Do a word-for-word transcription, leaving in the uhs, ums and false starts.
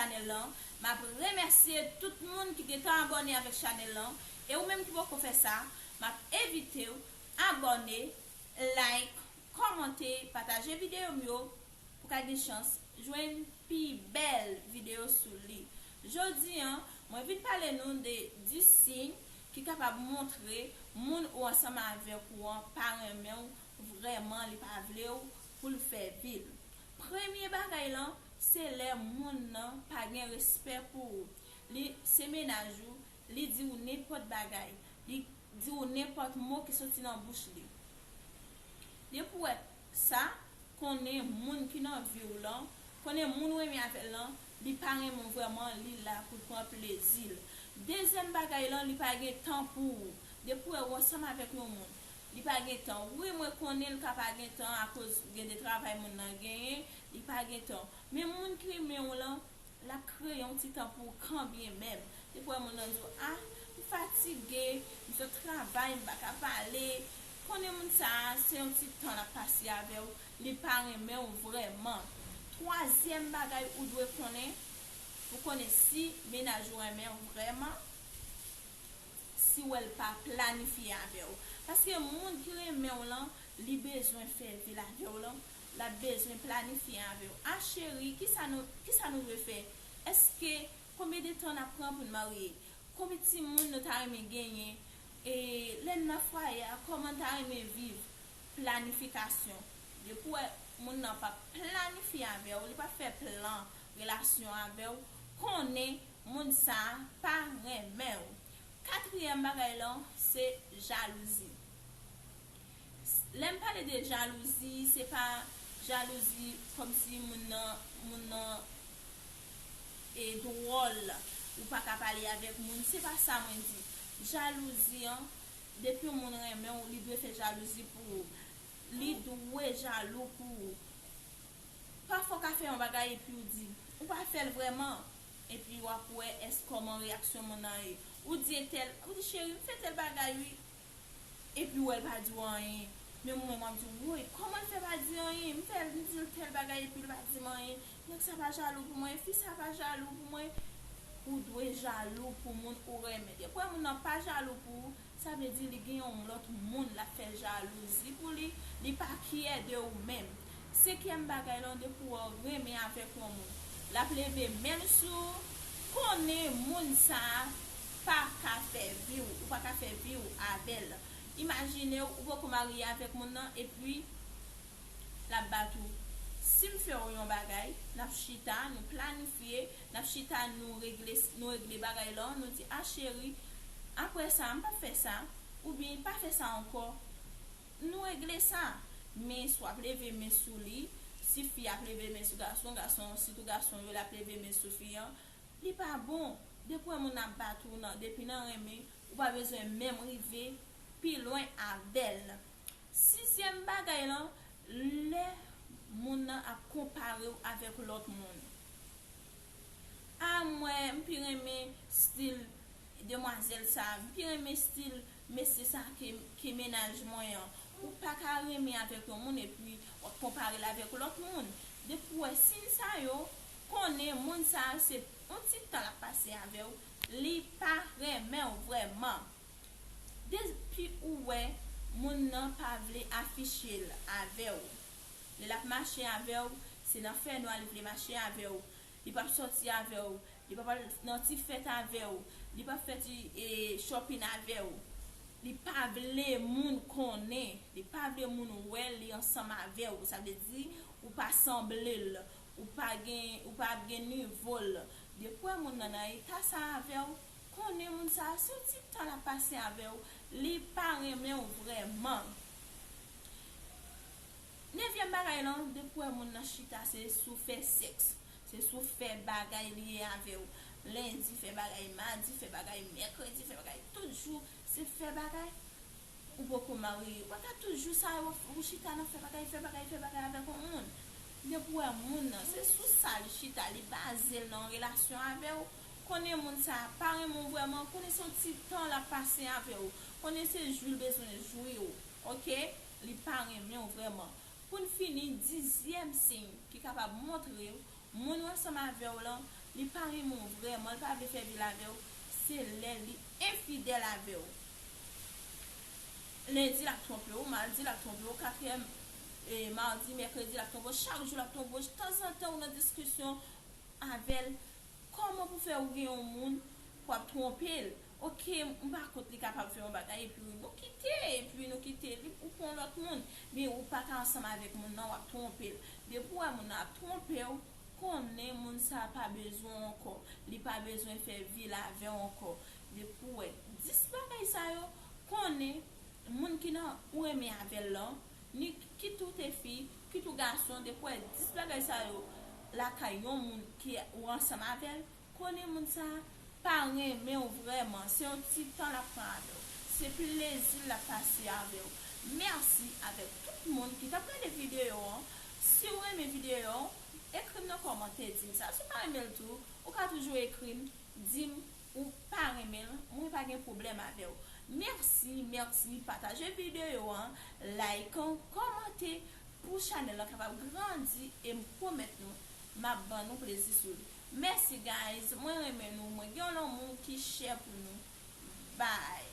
chanèl lan. M ap remèsye tout moun ki gentan abòne avèk chanèl lan. E ou menm ki poko fè sa, m ap envite w abòne, like, kòmante, pataje videyo m yo pou w ka gen chans jwenn pi bèl videyo sou li. Jodi a, mwen vin pale nou de dis siy ki kapab montre moun ou ansanm avèk ou an pa renmen w vrèman, li pa vle w pou l fè vi l. Premye bagay lan, se lè moun nan pa gen respè pou ou. Li se mennaj ou, li di w nenpòt bagay, li di w nenpòt mo ki soti nan bouch li. Depi w wè sa, konnen moun ki nan vi w lan, konnen moun ou renmen avè l lan, li pa renmen w vrèman, li la pou l pran plezi l. Dezyèm bagay lan, li pa gen tan pou ou. Depi w wè ou ansanm avèk yon moun, li pa gen tan. Wi, mwen konnen l ka pa gen tan akoz gen de travay moun nan genyen, li pa gen tan. Men moun ki renmen w lan, l ap kreye yon ti tan pou ou kanbyen menm. Depi w wè moun nan di w, "Ah, m fatige, m sot travay, m pa ka pale." Konnen moun sa a, se yon ti tan l ap pase avè w, li pa renmen w vrèman. Twazyèm bagay ou dwe konnen, pou konnen si mennaj ou renmen w vrèman, si w wè l pa planifye avè w. Paske moun ki renmen w lan, li bezwen fè vi l avè w lan, l ap bezwen planifye avè w. A cheri, kisa nou, kisa nou dwe fè? Èske, konbyen de tan n ap pran pou n marye? Konbyen timoun nou ta renmen genyen? E lè n nan fwaye a, kòman n ta renmen viv? Planifikasyon. Depi w wè moun nan pa planifye avè w, li pa fè plan relasyon avè w, konnen moun sa a pa renmen w. Katriyèm bagay lan, se jalouzi. Lè m pale de jalouzi, se pa jalouzi kòmsi moun nan, moun nan e dwòl, ou pa ka pale avèk moun, se pa sa mwen di. Jalouzi an, depi yon moun renmen w, li dwe fè jalouzi pou ou. Li dwe jalou pou ou. Pafwa w ka fè yon bagay epi w di, ou pa fè l vrèman. Epi w ap wè èske kòman reyaksyon moun nan ye. Ou di entèl, ou di, "Cheri, m fè tèl bagay wi." Epi w wè l pa di w anyen. Men mwen, m ap di, "Woy, kòman l fè pa di anyen? M fè, m di l tèl bagay epi l pa di m anyen. Nèg sa pa jalou pou mwen, fi sa pa jalou pou mwen." Ou dwe jalou pou moun ou renmen. Depi w wè moun nan pa jalou pou ou, sa vle di li gen yon lòt moun l ap fè jalouzi pou li, li pa kyè de ou menm. Senkyèm bagay lan, depi w renmen avèk yon moun, l ap leve men l sou ou, konnen moun sa a pa ka fè vi w, ou pa ka fè vi w avè l. Imajine w, ou poko marye avèk moun nan, epi l ap bat ou. Si m fè w yon bagay, n ap chita, nou planifye, n ap chita, nou regle, nou regle bagay lan, nou di, "A cheri, apre sa, m p ap fè sa," oubyen, "Pa fè sa ankò." Nou regle sa. Men si w ap leve men sou li, si fi ap leve men sou gason, gason, sitou gason yo, l ap leve men sou fi an, li pa bon. Depi w wè moun ap bat ou nan, depi nan renmen, ou pa bezwen menm rive pi lwen avè l. Sizyèm bagay lan, lè moun nan ap konpare w avèk lòt moun. A mwen, m pi renmen stil demwazèl sa, m pi renmen stil mesye sa ke, ke mennaj mwen an. Ou pa ka renmen avèk yon moun epi w ap konpare l avèk lòt moun. Depi w wè siy sa yo, konnen moun sa a se yon ti tan l ap pase avè w, li pa renmen w vrèman. Depi ou wè moun nan pa vle afiche l avè w, lè l ap mache avè w, se nan fènwa li vle mache avè w. Li p ap sòti avè w, li p ap al nan ti fèt avè w, li p ap fè ti, e, shopping avè w. Li pa vle moun konnen, li pa vle moun wè li ansanm avè w. Sa vle di, ou pa sanble l, ou pa gen, ou pa ap gen nivo l. Depi w wè moun nan nan eta sa avè w, konnen moun sa a, se yon ti tan l ap pase avè w, li pa renmen w vrèman. Nevyèm bagay lan, depi w wè moun nan chita, se sou fè sèks, se sou fè bagay li ye avè w. Lendi fè bagay, madi fè bagay, mèkredi fè bagay, tout jou se fè bagay. Ou poko marye, ou pa ka toujou sa, ou, ou chita nan fè bagay, fè bagay, fè bagay avèk yon moun. Depi w wè moun nan, se sou sa li chita, li baze l nan yon relasyon avè w. Konnen moun sa a pa renmen w vrèman, konnen se yon ti tan l ap pase avè w, konnen se jwi l bezwen jwi w, oke? Li pa renmen w vrèman. Pou n fini, dizyèm siy ki kapab montre w moun ou ansanm avè w lan, Li pa renmen w vrèman, li pa vle fè vil avè w, se lè li enfidèl avè w. Lendi l ap twonpe w, madi l ap twonpe w, katriyèm, e, madi, mèkredi l ap twonpe w, chak jou l ap twonpe w, tanzantan ou nan diskisyon avè l. Kòman pou fè ou gen yon moun pou ap twonpe l? Oke, m pa kont li kapab fè yon bagay, epi nou kite, epi nou kite li, ou pran lòt moun. Men ou pa ka ansanm avèk moun nan, w ap twonpe l. Depi w wè moun nan ap twonpe w, konnen moun sa a pa bezwen w ankò. Li pa bezwen fè vil avè w ankò. Depi w wè dis bagay sa yo, konnen moun ki nan ou renmen avè l lan, ni kit ou te fi, kit ou gason, depi w wè dis bagay sa yo lakay yon moun ki ou ansanm avè l, konnen moun sa a pa renmen w vrèman. Se yon ti tan l ap pran avè w. Se plezi l ap pase avè w. Mèsi avèk tout moun ki t ap gade videyo an. Si w renmen videyo an, ekri m nan kòmantè, di m sa. Si w pa renmen l tou, ou ka toujou ekri m, di m ou pa renmen l, mwen pa gen pwoblèm avè w. Mèsi, mèsi, pataje videyo an, like, kòmante pou chanèl lan kapab grandi e m pwomèt nou, m ap ban nou plezi sou li. Mèsi, guys, mwen renmen nou, mwen gen yon lanmou ki chè pou nou. Bye.